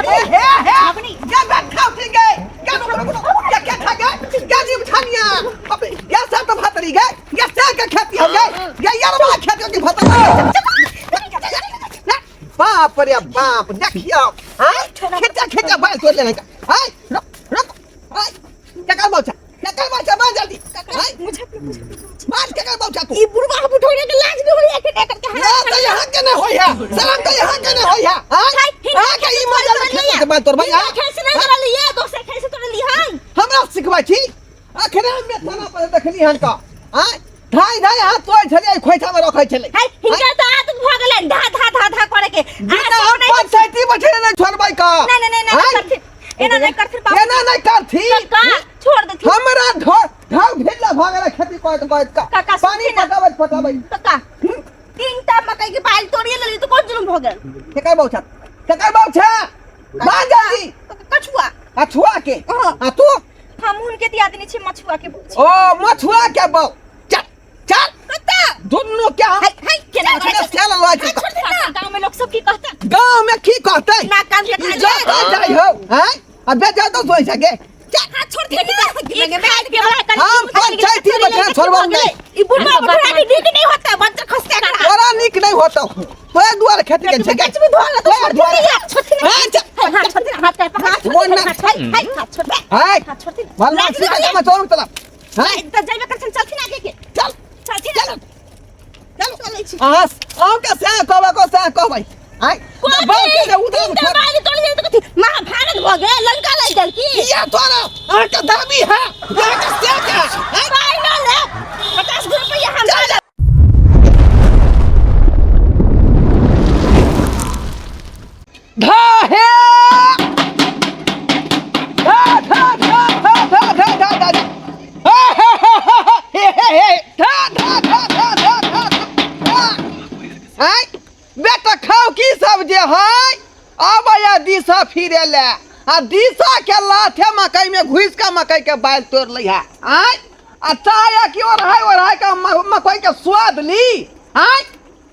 हे हे हे गे बैठा उठी गे गे रुक रुक रुक गे के खा गे गे जीव छानिया अबे गे सब तो भतरी गे गे से के खेती हो गे गे यार बा खेती की भतरी बाप रे बाप देखियो हां खेचा खेचा बाल तोड़ लेने का हाय रुक रुक हाय केकर बाऊ छा केकर बाऊ छा बाल जल्दी हाय मुझे बाल केकर बाऊ छा तू ई बुढ़वा के बुढ़ौने के लाज नहीं होई एखन एकर के ना तो यहाँ के नहीं होई है शरम तो यहाँ के नहीं होई है हाय हां के ई मजा ले खेत के बाल तोड़ भाई हां खेत से नहीं तोड़ लिया दोसर खेत से तोड़ ली हां हमरा सिखबै छी अखने हम थाना पर देखली हन का हां धाई धाई हाथ तोड़ छलै खोइछा में रखै छलै हाय हिनका तऽ आदत भऽ गेलनि धा धा धा धा करे के बिना हम पंचायती बैठे नहीं छोड़बै का नहीं नहीं नहीं आँय? करथिन एना नहीं करथिन बाबू एना नहीं करथिन काका छोड़ देथिन हमरा ढो ढाव ढेला भऽ गेलै खेती करैत करैत का काका, पानी सुनथिन ना। पटाबैत पटाबैत काका तीनटा मकई के बाल तोड़िए लेली तऽ कोन जुलुम भऽ गेल केकर बाउ छा केकर बाउ छा बाज जल्दी कछुआ कछुआ के हाँ। आ तू हम हुनके दिया देने छी मछुआ के ओ मछुआ के बाउ चल चल कत्ता दुनू के हम हाय हाय केना अखने सेल लऽ छी गांव में लोग सब की कहता गाँव में की कहतै ना कान के ई जतऽ जाइ हो हैं आ बेजा तो सोइ सके चल हाथ छोड़ दे ना खाद के वाला कल हम पंचायती बैठे छोड़बौ नहीं। ई बुढ़वा बुढ़वा के नीक नहीं होता बच्चा खसते करा तोरा नीक नहीं होतौ तोरा दुआरे खेती के छै बच्चा भी धोला तो तोरा छोड़ दुआरे दे हाथ छोड़ दे हाँ, चल। हाथ छोड़ दे हाथ का हाथ बोल ना। हाथ हाय हाथ छोड़ दे हाय हाथ छोड़ दे भलमा सीधा जमा चोर चला हाय त जाइबे करछन चलथिन आगे के चल चलथिन चल चल चलै छी अहाँ अहूँ के सएह कहबै को सएह कहबै आय बाप के जे उधर तीनटा बाली तोड़ गेल तऽ कथी महाभारत भऽ गेल लंका लागि गेल की किया तोरा अहाँ के दाबी है अहाँ के से के है पाइ न ले 50 गो रुपैआ हम चल जा धा हे धा धा धा धा धा धा धा धा धा हे हे हे हे हे हे धा धा धा धा धा धा धा आय बेटा खाउ की सब जे है आबैया दिशा फिरे ले आ दिशा के लाथे मकई में घुस के मकई के बाल तोड़ लै है आय आ चाहे कि ओढ़ाई ओढ़ाई के मकई के स्वाद ली आय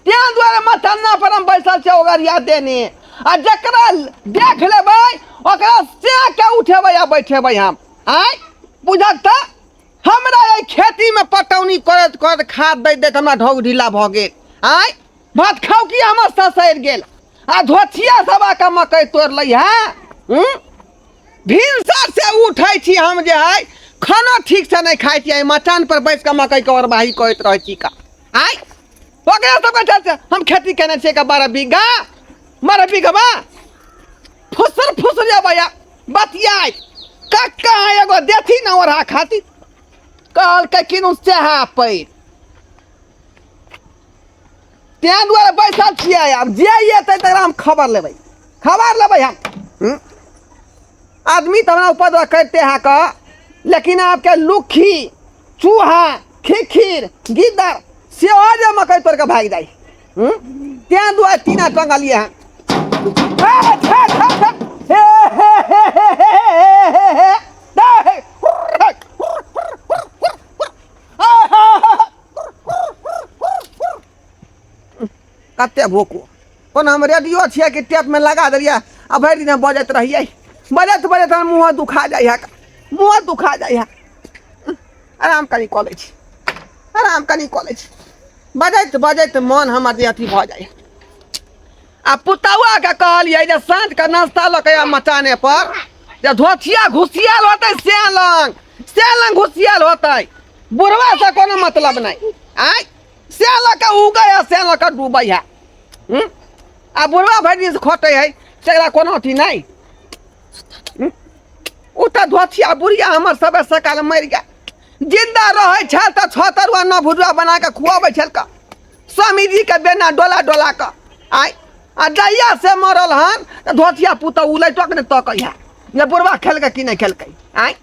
तें दुआरे मथन्ना पर हम बैसल छियै ओगरिया देने आ जकरा देख लेबै ओकरा से के उठेबै आ बैठेबै हम आय बुझक तऽ हमरा एहि खेतीमे पटौनी करैत करैत खाद दैत दैत हमरा ढोग ढीला भऽ गेल आय भात खाउ की हमर ससरि गेल आ धोथिया सब आके मकई तोड़ि लै है हूँ भिनसर से उठै छी हम जे है खाना ठीक से नहि खाइ छी एहि मचान पर बैस कऽ मकई के ओरबाही करैत रहै छी का आय ओकरा सबके चलते हम खेती केने छियै का 12 बीघा 12 बीघा फुसर फुसर अबैया बतियाइ कक्का एगो देथी ने ओढ़ा खातिर कहलकै किनु सेहा पैर तें दुआरे बैसल छियै आब जे एतै तकरा हम खबर लेबै खबर लेबै हम हूँ? आदमी तऽ हमरा उपद्रव करिते है कऽ लेकिन आपके लुक्खी चूहा खिखिर गिद्दर सेहो जे मकई तोड़ कऽ भागि जाइ हूँ? तें दुआरे टीना टंगलियै हन हे, हे, हे, हे, हे, हे, हे, हे, हे, हे, हे, हे, हे, कते भोको कोन हम रेडियो छियै कि टेपमे लगा देलियै आ भरि दिन बजैत रहियै बजैत बजैत हमर मुँह दुखा जाइ है मुँह दुखा जाइ है आराम कनि कऽ लै छी आराम कनि कऽ लै छी बजैत बजैत मन हमर जे अथी भऽ जाइ है आ पुतौआके कहलियै जे साँझके नाश्ता लऽ कऽ मचाने पर जे धोथिया घुसियाल होतै से लग से लग घुसियाल होतै बुढ़वा से कोनो मतलब नहि आँय से लऽ कऽ उगै है से लऽ कऽ डूबै है हूँ? आ बुढ़वा भरि दिन खोटै है सेकरा कोनो अथी नहि हूँ? ओ तऽ धोथिया बुढ़िया हमर सबे सकाल मरि गेल जिंदा रहै छल तऽ छओ तरुआ नौ भुजुआ बना कऽ खुआबै छल कऽ स्वामीजीके बेना डोला डोला कऽ आइ आ जहिया से मरल हन तऽ धोतिया पुतहु उलटि कऽ नहि तकै है जे बुढ़वा खेलकै कि नहि खेलकै आँय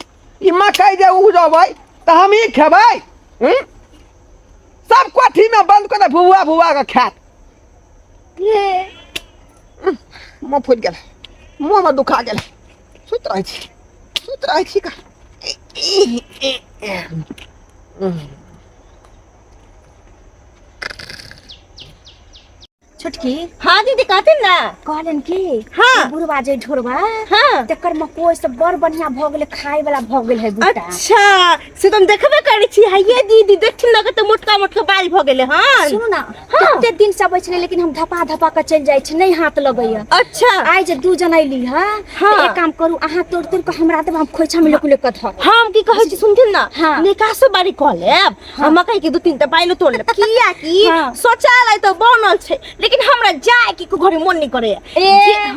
ई मकइ जे उपजबै तऽ हमही खेबै हूँ? सब कोठीमे बन्द कऽ भुआ भुआ कऽ खायत मुँह फुटि गेल मुँहमे दुखा गेल सुति रहै छी सुति रहै छी का छोटकी। हाँ दीदी कहते ना। कहलन की हाँ। बुढ़वा जे ढोरवा, हाँ। तकर मकोई सब बड़ बढ़िया भ गेले, खाए वाला भ गेल है बूटा। अच्छा से तुम देखबे करै छी। हाँ ये दीदी देखथिन लगत तऽ मोटका मोटका बाल भ गेले। हाँ सुनू ना, हाँ। कते दिन से अबै छलै लेकिन हम धपा धपा के चलि जाइ छी, नहीं हाथ लगैया। अच्छा। आइ जे दू जना अयली हँ, हाँ। तऽ एक काम करू, अहाँ तोड़ तोड़ के हमरा देब, हम खोइछा में लोक लोक के धरब। हम की कहै छी सुनथिन ना। हाँ। निकासो बारी कऽ लेब आ मकई के दू तीन टा बाइलो तोड़ लेब, किया कि हाँ। शौचालय तऽ बनल छै लेकिन हमरा जाय के घरे मन नहीं करे। ए,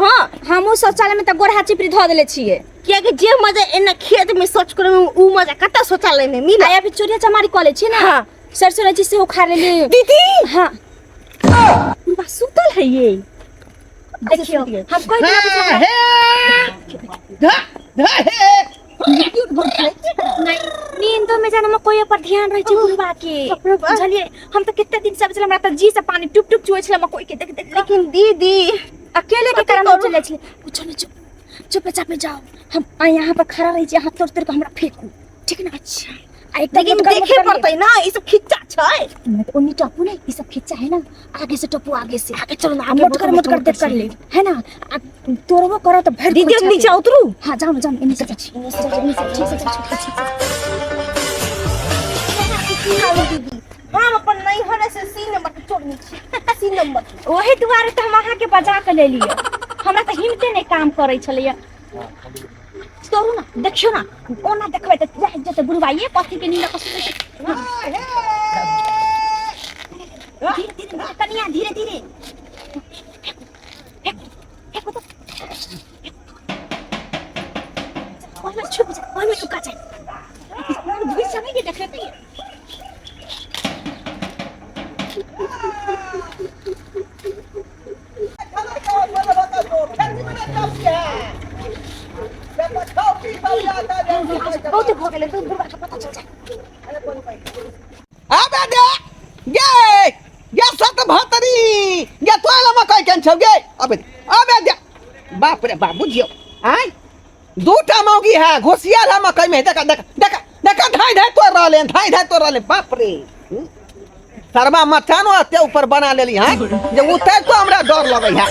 हाँ। हमहूँ शौचालय में तऽ गोरहा चिपरी धऽ देले छियै। किया कि जे मजा एना खेत में शौच करे में उ मजा कतऽ शौचालय में मिले। आइ अभी चोरिया चमारी कऽ लै छी ना। हाँ। सरसों जी सेहो खा लेली। दीदी। हाँ। बुढ़बा सुतल है ये। देखियौ हम कोई दिन अबै छलै। हे धा धा हे। नहीं, नींदो में जाना कोई पर ध्यान रहे छै बुढ़बा के। बाप रे बाप। बुझलियै, हम तऽ कते दिन से अबै छलै, हमरा तऽ जी से पानी टुप टुप चुए छलै मकोई के देख देख के। लेकिन दीदी अकेले के कथी कारण हम करू? चले छलै। कुछो नहीं, चुप चुप चापे जाओ, हम आ यहाँ पर खड़ा रही छी, अहाँ तोड़ तोड़ के हमरा फेंकू, ठीक ना? अच्छा। आ एकटा लेकिन मोटगर देखे मोटगर पड़तै ना, ई सब खिच्चा छै। नहीं, तो ओन्नी टप्पू नहीं, ई सब खिच्चा है ना, आगे से टप्पू, आगे से आगे चलो ना, आ आगे मोटगर बहुत मोटगर देख कर ले, है ना? आ तोड़बो करो तो भर दीदी हम खोइछा नीचा के। उतरू। हाँ जाओ ना, जाओ ना, एने से जाओ, एने से जाओ, एने से, ठीक से जाओ, ठीक से, ठीक से। दीदी हम अपन नैहर से सी नंबर के चोरनी छी, सी नंबर के। ओही दुआरे तऽ हम अहाँके बजा के लेलियै, हमरा तऽ हिम्मते नहि काम करै छलैया। तोरू ना, देखियौ ना, ओना देखबै तऽ जाहि जेतै बुढ़वा, ये कथी के नींद कऽ सुतै छै। धीरे धीरे कनिया, धीरे धीरे फेंकू, फेंकू तऽ। ओहिमे छुप जा, ओहिमे लुका जाए, घुसि नहि देखेतै। बहुत भऽ गेलै तऽ बुढ़वा के पता चल जाए। आबे दे गे गे सत भतरी गे, तोरा मकई केन छौ गे? अबे अबे दे। बाप रे बाप, बुझियौ आय दूटा मौगी है घुसियल है मकई में। देख देख देख देख, धाई धाई तोड़ रहले, धाई धाई तोड़ रहले। बाप रे, सरवा मचानो एते ऊपर बना लेली है जे उतर तो हमरा डर लगै है,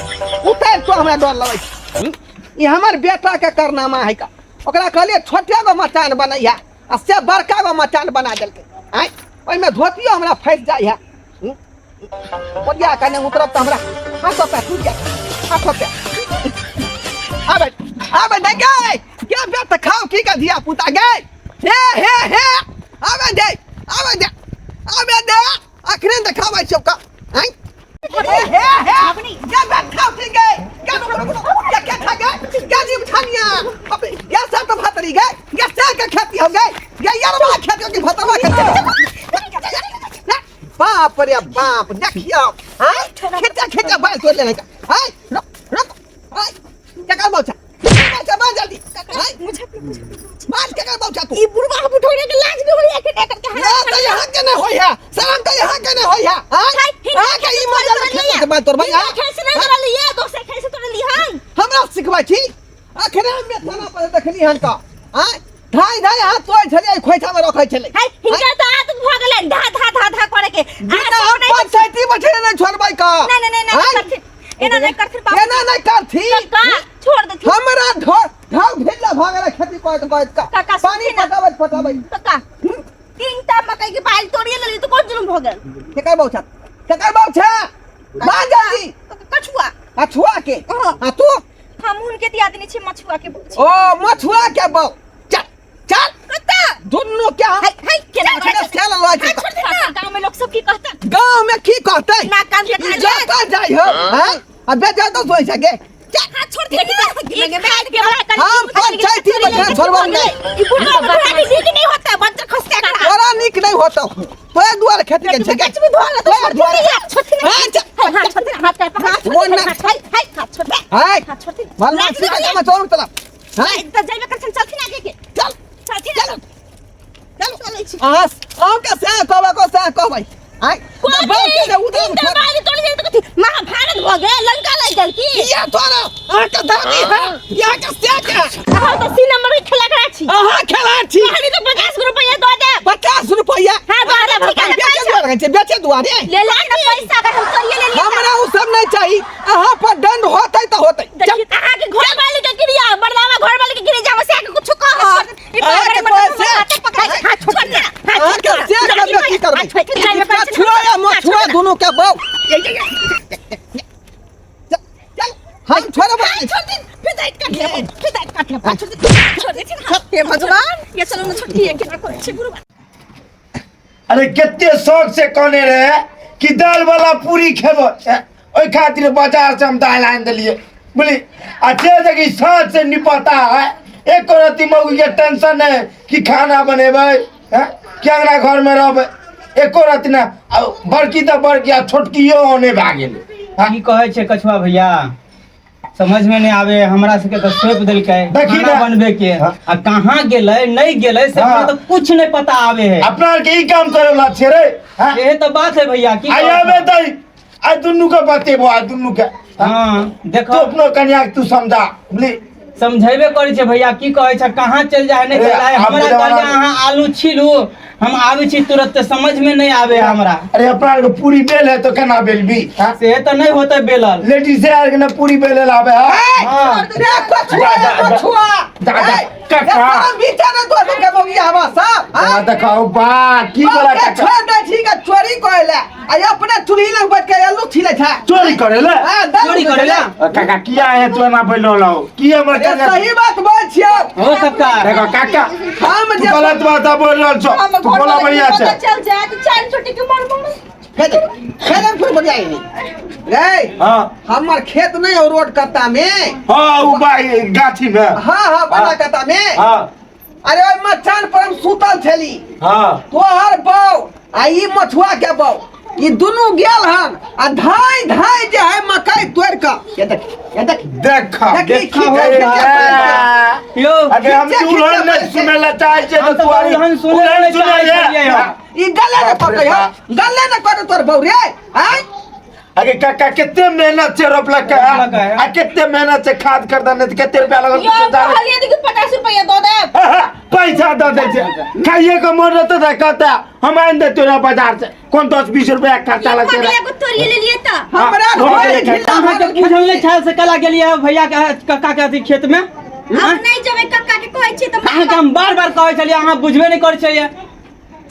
उतर तो हमरा डर लगै है। ई हमर बेटा के करनामा है का, ओकरा कहलिए छोटे गो मचान बनैया आ से बड़का गो मचान बना देलकै। आँय ओहिमे धोतियो हमरा फँसि जाइ है। ओरिया कने उतरब तऽ हमरा हाथो पैर टूटि जायत, हाथो पैर। आबे आबे दे गे के बेटा खाओ की का धिया पुता गे। हे हे हे, आबे दे आबे दे आबे दे, अखने देखाबै छियौ का। आँय हे हे हे, गे बेटा खाओ की गे गे, रुक रुक रुक गे, के खा गे गे जीव छानिया अबे गे सब तो भातरी गे गे, से के खेती हो गे गे, यारवा खेती हो कि भतरवा खेती। बाप रे बाप, देखियौ आँय खेचा खेचा बाल तोड़ लेने का। आँय रुक रुक, आँय केकर बाउ छा, केकर बाउ छा, बाल जल्दी। आँय बाल केकर बाउ छा तू? ई बुढ़वा बुढ़ौने के लाज नहीं होइया के एकर के? ये तो यहाँ के नहीं होई है, शर्म तो यहाँ के नहीं होई है। आँय अहाँ के ई मजा ले खेत के बाल तोड़बै? आँय खेत से नहीं तोड़ली ये, दोसर खेत से तोड़ली हन। हमरा सिखबै छी? अखने हम थाना पर देखली हन का। आँय धाई धाई हाथ तोड़ छलै, खोइछा में रखै छलै। हाय, हिनका तऽ आदत भऽ गेलनि धा धा धा धा करे के। बिना हम पंचायती बैठे नहीं छोड़बै का। नहीं नहीं नहीं आँय? करथिन, एना नहीं करथिन बाबू। एना नहीं करथिन काका छोड़ देथिन। हमरा ढोर ढाव ढेला भऽ गेलै खेती करैत करैत का। काका, पानी सुनथिन ना। पटाबैत पटाबैत। काका तीनटा मकई के बाल तोड़िए लेली तऽ कोन जुलुम भऽ गेल? केकर बाउ छा, केकर बाउ छा? बाज जल्दी। कछुआ। कछुआ के? हाँ। आ तू? हम उनके दिया देने छी, मछुआ के बाउ। ओ मछुआ के बाउ, चल चल कत्ता दुनू के हम हाय हाय केना अखने सेल लऽ जेतौ। छोड़ दे ना। गांव में लोग सब की कहता? गाँव में की कहतै? ना कान के ई जतऽ जाइ हो हैं आ बेजा तो सोइ सके। चल हाथ छोड़ दे ना। एक खाद के बड़ा कनी हम पंचायती बैठा छोड़बौ नहीं। ई बुढ़वा बुढ़वा के नीक नहीं होता, बंदर खसते एकरा। तोरा नीक नहीं होतौ, तोरे दुआरे खेती के छै। कछ भी धोल तो तोरे छोड़ दुआरे। दे, हाथ छोड़ दे। हाँ, चल। हाथ छोड़ दे, हाथ का पकड़। हाथ वो ना। हाथ हाय हाय हाथ छोड़ दे, हाय हाथ छोड़ दे। भल मासी का में छोड़ तला। हाय त जाइबे करथिन, चलथिन आगे के। चल चलथिन, चल चल चलै छी। अहाँ अहूँ के सएह कहबै को सएह कहबै। आँय बाप के जे उधर तीनटा बाल तोड़ जाय तऽ कथी महाभारत भऽ गेल, लंका लागि गेल की? किया तोरा अहाँ के दादी है यहाँ के से के? अहाँ तऽ सी नंबर के खेला करा छी। अहाँ खेला छी। कहली तऽ 50 रुपया दऽ देब। 50 रुपया? हाँ, दऽ देब। बेचे दुआरे छै, बेचे दुआरे ले ले ना पैसा, अगर हम तोड़िए ले लिए। हमरा उ सब नहीं के बौ चल चल हम छोड़ब छोड़ दे फिर दांत काट ले फिर दांत काट ले छोड़ दे छोड़ दे हे भगवान ये चलो ना छोटकी ये केना करै छै बुढ़वा अरे कते शौक से कहने रहे कि दाल वाला पूरी खेबो ओहि खातिर बाजार से हम दाल आनि देलियै बुझली आ जे देखी साँझ से निपता है एको रत्ती मौगी के टेंशन नहीं कि खाना बनेबै हैं कि अंगना घर में रहबै एको रत्ती ना आ बड़की तऽ बड़की आ छोटकियो ओने भए गेलै हैं? की कहै छै कछुआ भैया समझ में नहीं आवे हमरा सबके तो सौंप देलकै देखी खाना ना। बनबे के हाँ। आ कहाँ गेलै नहीं गेलै से हाँ। हमरा तो कुछ नहीं पता आवे है अपना आरके ई काम करे वाला छै रे हैं? यही तो बात है भैया की आइ आबे तऽ आइ दुनू के बतेबो आइ दुनू के हाँ तू देखो अपनो कन्या के तू समझा बुझली समझेबे करै छै भैया की कहै छै कहाँ चलि जाए नहीं अरे, चलि जाए आब हमरा जमाना- कहलियै अहाँ आलू छीलू हम आबै छी तुरंत समझ में नहीं आवे हमरा अरे अपना आरके पूरी बेल है तो केना बेलबी हाँ? से तो नहीं होते बेलल लेडीज आर के ना पूरी बेले लाबे है हाँ रे कछुआ जा, रे जा, कछुआ जा, जा, ए, कका। रे साला बीचा ने तोर सबके बोगी हवा सब जरा देखाओ बा की बोला के काका छोड़ दे छी के चोरी करेला आ अपने चूल्ही लग बैठ के आलू छिले छै चोरी करे ले हां दाल चोरी करेला काका किया है तू एना बोल रहल हो की हमर रे कन्या सही बात बोल छियो हो कक्का देखो काका हम तू जे गलत बात बोल रहल छो हम तू बोला बढ़िया पता छै चल जाए तो चार छोटी के मर मर खेत खेत फिर बढ़िया नहीं रे हां हमर खेत नहीं हो रोड कत्ता में हां उ बाई गाछी में हाँ हाँ बड़ा कत्ता में हां अरे ओहि मचान पर हम सुतल छली हां तोहर बौ आ ई मछुआ के बौ ई दुनू गेल हन आ धाय धाय जे है मकई तोड़ के ये देख ये देख देखा देखी देखा हो खींचे रहा खींचे यौ अरे हम खींचे, दुल्हन खींचे नहीं पैसे। सुने ला चाहे छे हम तो तो तू दुल्हन सुने ला सुने चाहे ले छलियै हम। ई गले ने पकड़े हो गले ने पकड़े तोर बौ रे आय अरे काका कितने मेहनत से रोपलक है रोपलक है। आ कितने मेहनत से खाद कर देने कितने रुपया लगल यो कुछो जाने। कहलिए कि 50 रुपया दऽ देब पैसा दऽ दै छै खाइए के मन रहतौ तऽ कहता हम आनि देतौ रे बाजार से कोन 10-20 रुपया के खर्चा लगतै रे एगो तोड़िए लेलिए तऽ हमरा हाँ, घर हाँ, ढीला अहाँ के बुझल नहीं छल से कला गेलियै भैया के कक्का के अथी खेत में हम नहीं जेबै कक्का के कहै छियै तऽ अहाँके हम बार बार कहै छलियै अहाँ बुझबे नहीं करै छलियै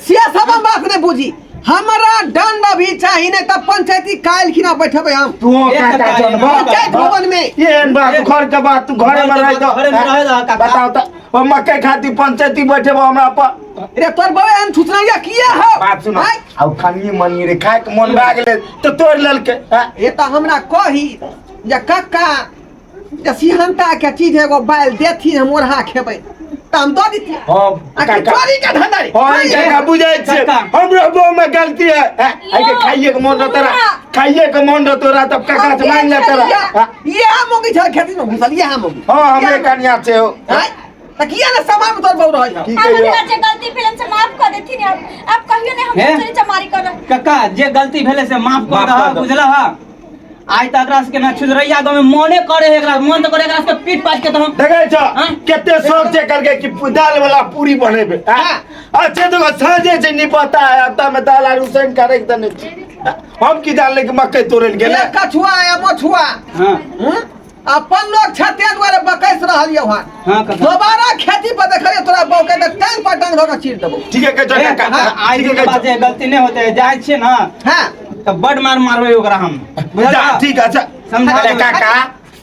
से सब हम बात नहीं बुझी हमरा दंड अभी चाही नहीं तब पंचायती काल्हि खिना बैठबै हम तू एक काका काका चल पंचायत भवन में एहन बात घर के बात तू घरे में रह घरे में रह दह काका। बताओ तऽ ओ मकई खातिर पंचायती बैठेबो हमरा पर रे तोर बौआ एहन छुछना किया हो बात सुनो आँय? आउ खानिए मनिए रे खाए के मन भए गेलै तऽ तोड़ि लेलकै हँ? ये तऽ हमरा कही जे कक्का जे सिहन्ता के चीज एगो बालि देथिन हम ओढ़ा खेबै तऽ हम दऽ दितियै हाँ आ कि काका चोरी के धंधा रे हाँ ई काका बुझै छियै काका। हमरो बहू में गलती है हैं? आइ के खाइए के मन रहतौ रा खाइए के मन रहतौ रा तब काका से मांग लेतौ रा हाँ? इएह मौगी छल खेती में घुसल इएह मौगी हाँ हमरे कनिया छै हो आँय? तऽ किया ने सभा में तोर बहू रहै छौ की हम कहियो हुनका जे गलती भेलन से माफ कऽ देथिन आब आब कहियो नहि हम हे? चोरी चमारी करब कक्का जे गलती भेलै से माफ कऽ माफ दह कऽ दह। बुझलह आइ तऽ एकरा सबके ना छुदरैया गाँव में मने करे है एकरा मन तऽ करे एकरा सबके पीट पाट के तऽ हम देखै छौ हाँ? कते शौक छै करके कि दाल वाला पूरी बनेबे हाँ? अच्छे देखो साँझे छै नहीं पता है आता में दाल आर उसैन करे के देने छी। हम की जानले कि मकई तोड़े ले गेलै ये कछुआ या मछुआ हाँ हम्म? अपन लोग छते दुआरे बकैस रहल यौ हन हाँ कक्का दोबारा खेती पर देखलियै तोरा बहू के तऽ टांग पर टांग धऽ कऽ चीर देबौ ठीक है कहै ए, छौ काका आइ ठीक है के कहै बाद छौ। जे गलती नहि होतै जाइ छियै ने हाँ तऽ बड मार मारबै ओकरा हम जा बुझलह ठीक है अच्छा समझा कहले देबै। काका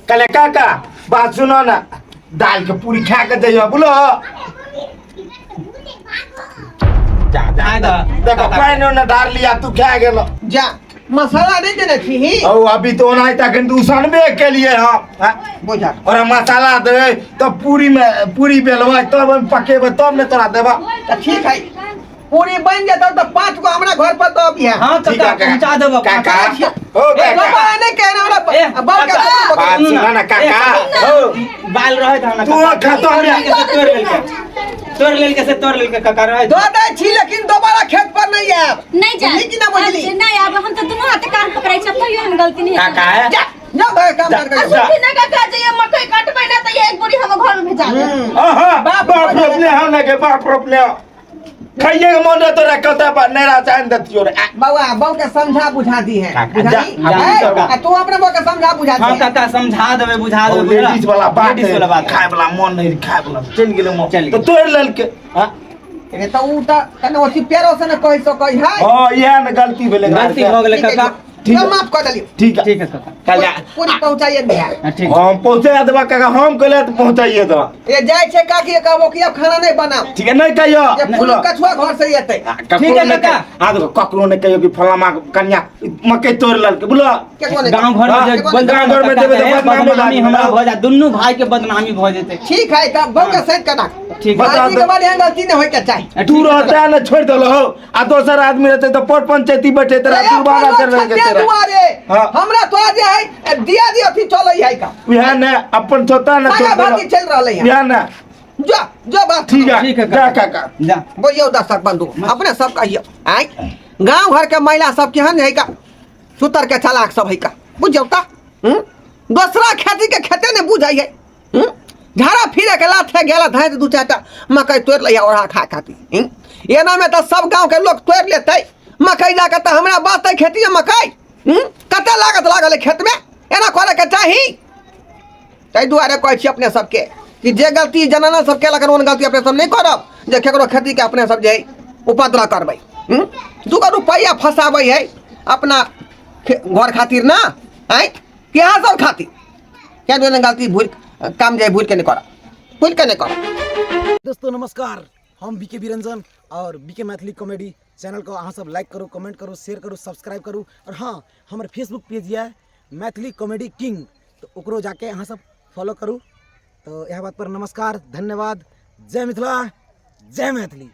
कहले काका बात सुनो ना दाल के पूरी खा के जइयो बोलो जा जा आइ दह। देखो पानि ओने ढार लिया तू खा गेलो जा मसाला नहीं देने छी औ अभी तो ओनाहि तखन तऽ उसनबे केलिए हम हाँ? बुझा और मसाला देबै तब पूरी में पूरी बेलबै तब ओहिमे पकेबै तब ने तोरा देबऽ तऽ ठीक है पूरी बन जेतौ तऽ 5 गो हमरा घर पर दऽ अबिहे हाँ ठीक कक्का है पहुँचा देबऽ काका ओ ए, काका दोबारा नहीं कहना हमरा ए, बड़ के काका, बात सुना ना काका ओ बाल रहै था ना तू खतम तोड़ लेलकै से तोड़ लेलकै तोड़ लेलकै से तोड़ लेलकै काका रहै दऽ दै छी लेकिन दोबारा खेत पर नहीं आयब नहीं जाए बुझली कि ना बुझली नहीं आब हम तऽ दुनू हाथे कान पकड़ै छी कहियो हम गलती नहीं काका है जा जा भाई काम कर आ के सुनथिन ना काका जे ये मकई काटबै ना तऽ ये एक बोरी हम घर में भेजा देब आहा बाप बाप रोपने हम ना के बाप रोपने हम खाइए के मन रहतो रे कतऽ पर नहीं रहा चाहे दतियो रे आ, बउआ बहू के समझा बुझा दी है काका, बुझा जा, दी जा, ए, काका। आ तू अपने बहू के समझा बुझा हाँ दी काका समझा देबै बुझा ओ देबै बुझलह? लेडीज वाला बात लेडीज है वाला बात खाए वाला मन नहीं खाए वाला चलि गेलै मन चलि तो गेलै। तोड़ि लेलकै हाँ? रे तऽ उ तऽ कने ओथी पेरो से ने कहि सकै है। हां, इएह ने गलती भेलै एकरा गलती आरके। भऽ गेलै ठीक है, काका। ठीक सब है। माफ कऽ देलियौ। ठीक है। ठीक है काका। काल्हि जा। पूरी पहुँचाइए दिया। हाँ, ठीक। हम पहुँचा देबा काका, हम कहले तऽ पहुँचाइए देबा। ये जाइ छै काकी के कहबो कि अब खाना नहीं बनाओ। ठीक है, नहीं कहियो। ये फूल कछुआ घर से एतै। ककरो ठीक है नहीं काका। हाँ देखो, ककरो नहीं कहियो कि फलाना कन्या मकई तोड़ लेलकै, बुझलो? केकरो नहीं। गांव घर में हाँ, जे बोल गाँव घर में जेबै तऽ बदनामी बदनामी हमरा लागत। भऽ जायत, दुनू भाई के बदनामी भऽ जेतै। ठीक है तब बहु के सहित कना। ठीक है। बता गलती दे। के बाद एहन गलती नहीं होय के चाही। तू रहता ने छोड़ देलहो आ दोसर आदमी रहते तऽ पर पंचायती बैठे तेरा ए, दुर्बारा अपन कर लोग रहे छते तेरा। दुआरे। हाँ। हमरा तोरा जे है दिया दिया अथी चलै है का। उएह ने अपन छोता ने सारा छोड़ देलहो। भाती चल रहलै है। उएह ने। जो जो बात। ठीक है। ठीक है जा काका। जा। बोलियौ दर्शक बंधु, अपने सब कहियौ आँय गाँव घर के महिला सब केहन है का, सुतर के चालाक सब है का, बुझियौ तऽ हूँ? दोसरा खेती के खेते ने बुझै है, हूँ? झाड़ा फिरे के लाथे गेला धाँति दू चारिटा मकई तोड़ि लैया ओढ़ा खा खातिर, हूँ? एना में तऽ सब गाँव के लोग तोड़ि लेतै मकई जाके तऽ हमरा बचतै खेती में मकई, हूँ? कते लागत लागल है खेत में, एना करे के चाही। ताहि दुआरे कहै छी अपने सबके कि जे गलती जनाना सब केलक हन, ओहन गलती अपने सब नहि करब जे केकरो खेतीके अपने सब जे है उपद्रव करबै, हूँ? दूगो रुपैआ फँसाबै है अपना घर खातिर ना आँय कि अहाँ सब खातिर, क्या दुआरे गलती भूल काम जे है भूल के नहि करब, भूल के नहि करब। दोस्तों नमस्कार, हम बीके बिरंजन और बीके मैथिली कॉमेडी चैनल को अहाँ सब लाइक करू, कमेंट करू, शेयर करू, सब्सक्राइब करू और हाँ हमर फेसबुक पेज यऽ मैथिली कॉमेडी किंग, तो ओकरो जाके अहाँ सब फॉलो करू। तो यह बात पर नमस्कार, धन्यवाद, जय मिथिला, जय मैथिली।